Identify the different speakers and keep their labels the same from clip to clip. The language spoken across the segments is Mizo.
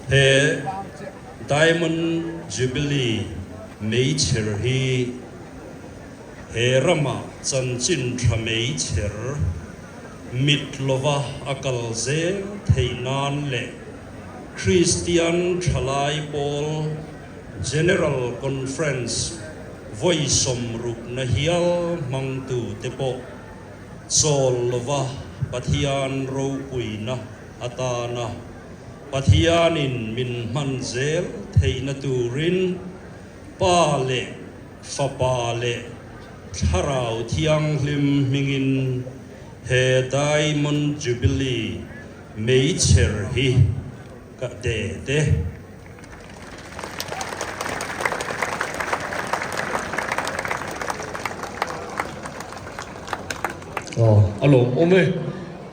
Speaker 1: He Diamond Jubilee meichher hi he rama chanchin tha meichher mit lova a kal zel theih nan leh Kristian thalai pawl General Conference vawi sawmrukna hial hmangtute pawh chawl lova Pathian ropuina atana Pathianin min hman zel theihna turin Pa leh Fapa leh Thlarau Thianghlim hmingin he Diamond Jubilee meichher hi ka det e.
Speaker 2: Aw, a lawmawm e.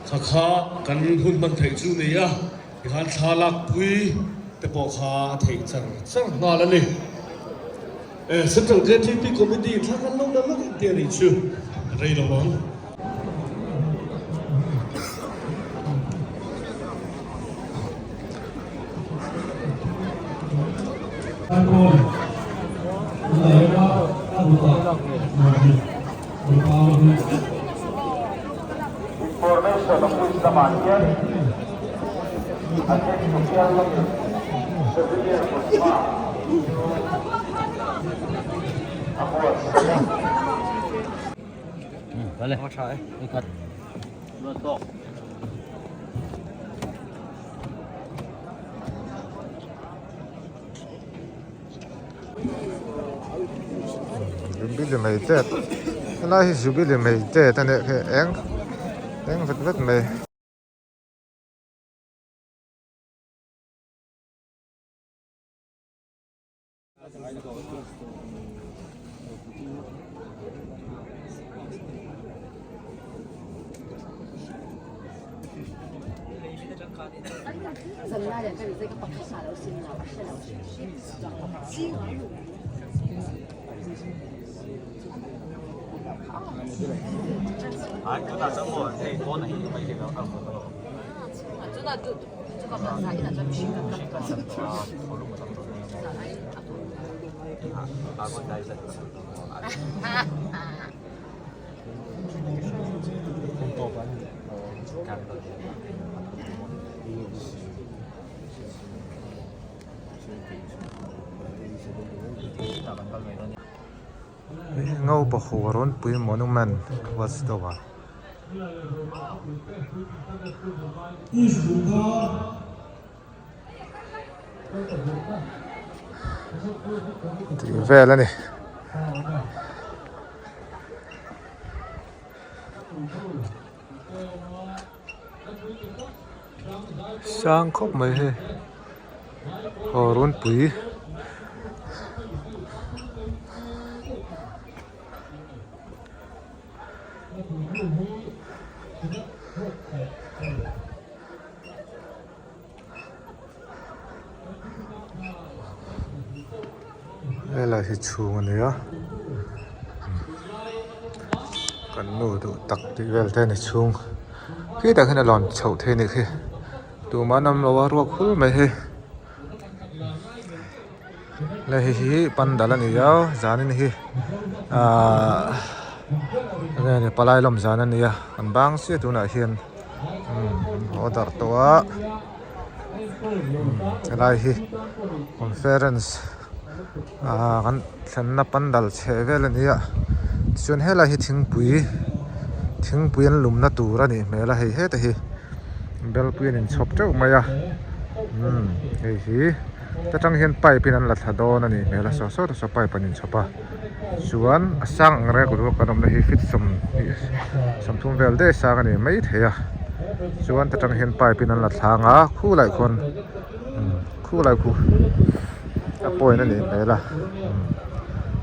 Speaker 2: Kha kha kan hun hman theih chu ni a, tikhan thla lakpui te pawh kha a theih char char nghal a ni. E, Central KTP Committee thla kan lo la lawk ang tih a nih chu, rei lo ang.
Speaker 3: Information office lamah hian a then chu bial lamin souvenir kawtma chu a buatsaih a.
Speaker 4: Jubilee mai tet helai hi Jubilee mai tet a nih khi eng eng vet vet mai. Ngaupa ho a rawn pui monument watch tower. Tih vel a ni. Sang khawp mai hei aw runpui. Helai hi chhung a ni a kan nu duh tak tih vel te a ni chhung khi tak hian a lawn chhoh theih a nih khi tumah an awm lo a ruak hul mai hi hei hi pandal a ni a zanin hi ahh enge ni palai lawm zan a ni a an bang chiah tunah hian. Umm a darh tawh a helai hi conference ah kan thlenna pandal chheh vel a ni a tichuan helai hi thingpui thingpui an lumna tur a nih hmel a hei heta hi belpui an inchhawp teuh mai a umm hei hi ta tang hian pipe in an la thla dawn a nih hmel a saw saw te saw pipe an inchhawp a. Chuan a sang ang reng ruak kan awmna hi feet sawmhnih sawmthum vel daih sang a ni mai thei a chuan ta tang hian pipe in an la thlang a khulai khuan khulai khu a point a nih hmel a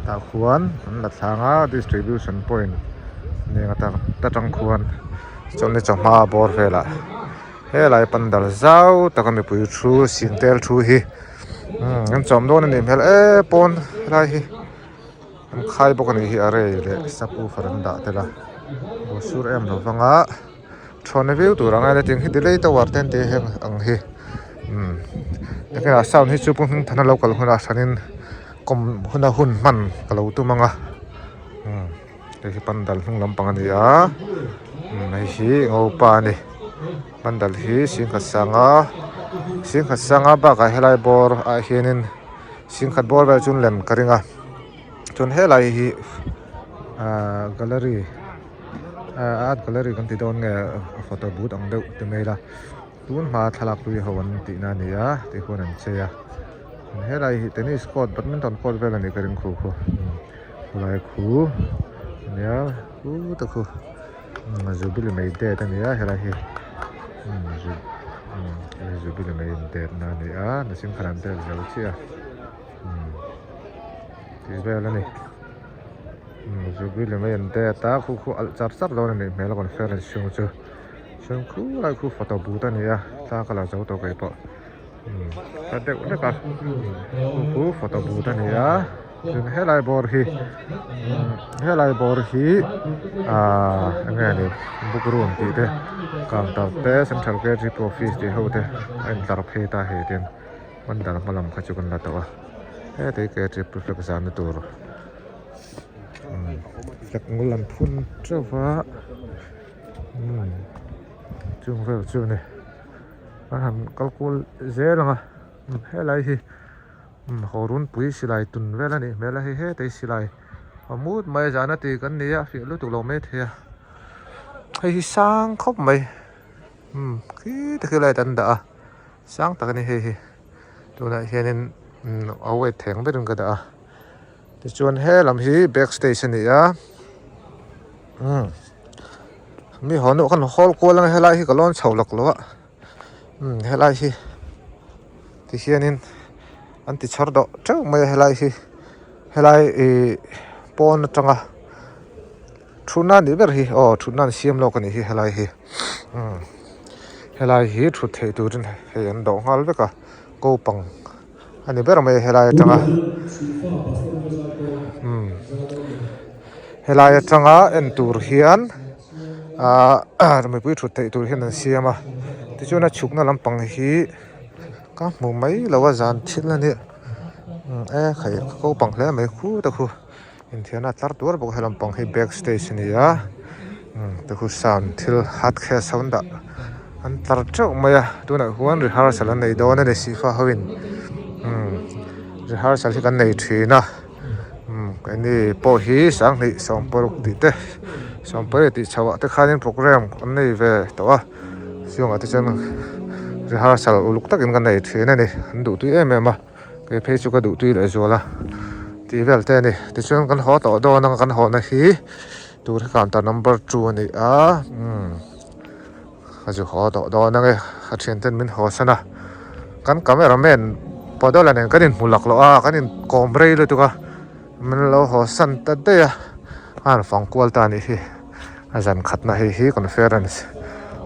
Speaker 4: tah khuan an la thlang a distribution point nen ta tang khuan chuan chawhma bawr velah helai pandal zau taka mipui thu singtel thu hi. An chawm dawn a nih hmel e pawn helai hi an khai bawk a nih hi a rei leh subwoofer an dah tel a buh sur em lo vang a thawn na viau tur ang a hetiang hi delay tower te an tih heng ang hi. Umm nakinah sound hi chu Pu Hmingthana lo kal hunah hranin kawm huna hun hman ka lo tum ang a umm hei hi pandal hnung lampang a ni a umm hei hi ngopa a ni pandal hi singkhat sanga singkhat sanga bakah helai bawr ah hianin singkhat bawr vel chu lem ka ring a chuan helai hi ahh gallery ahh art gallery kan ti dawn nge photo booth ang deuh ti mai ila. Tun hma thlalak hlui ho an tihna a ni a tih huan an chei a helai hi tennis court badminton court vel a nih ka ring khu khu khulai khu ania khu te khu jubilee mai date a ni a helai hi jubilee mai date na a ni a machine khan an date zo chiah a tih vel a ni jubilee mai an date a khu khu alh char char dawn a nih hmel a conference chhung chu. Chuan khulai khu photo booth a ni a thla ka la zo tawh keipawh umm ta deuh hlek a khu khu photo booth a ni a chuan helai bawr hi umm helai bawr hi ahh eng nge ni book room tih te counter te central k g p office tih ho te a intlar phei ta hei tin mandal hma lam kha chu kan la tawh a heti k g p flag zahna tur umm flag ngul an phun teuh va. Umm chung vel chu ni an han kal kual zel ang a helai hi umm haw runpui silai tun vel a nih hmel a hei hetah hi silai a mut mai a zan a ti kan ni a fiah lutuk lo maithei a hei hi sang khawp mai umm khi te khi light an dah a sang tak a ni hei hi tunah hianin umm a weight thei ang berin ka dah a tichuan he lam hi back stage a ni a umm. Mi haw nuah khan hawl kual ang helai hi ka lawn chho lawk lo a umm helai hi ti hianin an ti chhar dawh teuh mai a helai hi helai ihh pawn atanga thutna anih ber hi aw thutna an siam lawk anih hi helai hi umm helai hi thut theih turin hei an dawh nghal vek a ko pang a ni ber mai helai atanga umm helai atanga en tur hian ahh mipui thut theih tur hian an siam a tichuan a chhukna lampang hi ka hmu mai lo a zan thil a nia e khai ko pang hle mai khut a khu. Inthiarna a tlar tuar bawk a helam pang hi back stage a ni a te khu sound thil hard case ho an dah an tlar teuh mai a tunah huan rehearsal an nei dawn a ni sihfa ho in umm rehearsal hi kan nei thin a umm keini pawh hi sanghnih sawmparuk tih te sawmpariat tih chhoh ah te khanin programme an nei ve tawh a chungah te chuan rehearsal uluk takin kan nei thin a ni an duhtui em em a. Kei phei chu ka duh tui leh zual a tih vel te a ni tichuan kan haw tawh dawn ang kan hawhna hi tur hi counter number two a ni a umm ka zu haw tawh dawn ang e ka thian ten min haw san a kan camera man Pawdawla nen kan inhmu lak loh a kan inkawm rei lutuk a min lo haw san ta daih a a han fang kual ta a nih hi a zan khatna hei hi conference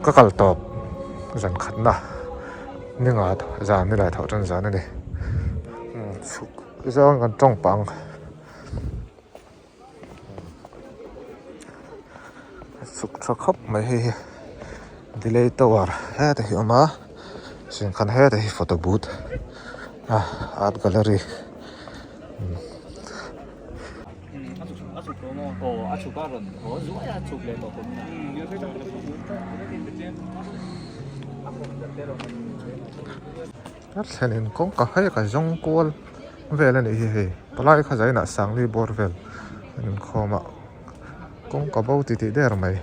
Speaker 4: ka kal tawp zan khatna. Ni nga zan ni lai thawh tan zan a ni chhuk zawng kan tawng pah ang a chhuk tha khawp mai hei hi delay tower heta hi a awm a chuan heta hi photo booth a art gallery. A thlenin kawngka hei ka zawng kual vel a nih hi hei palai kha zainah sangli bawr vel an inkhawm a kawngka bo ti tih der mai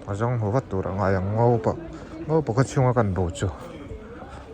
Speaker 4: a zawng hmu vat tur a ngai ang ngo pawh ngo pawh khaw chhunga kan bo chu.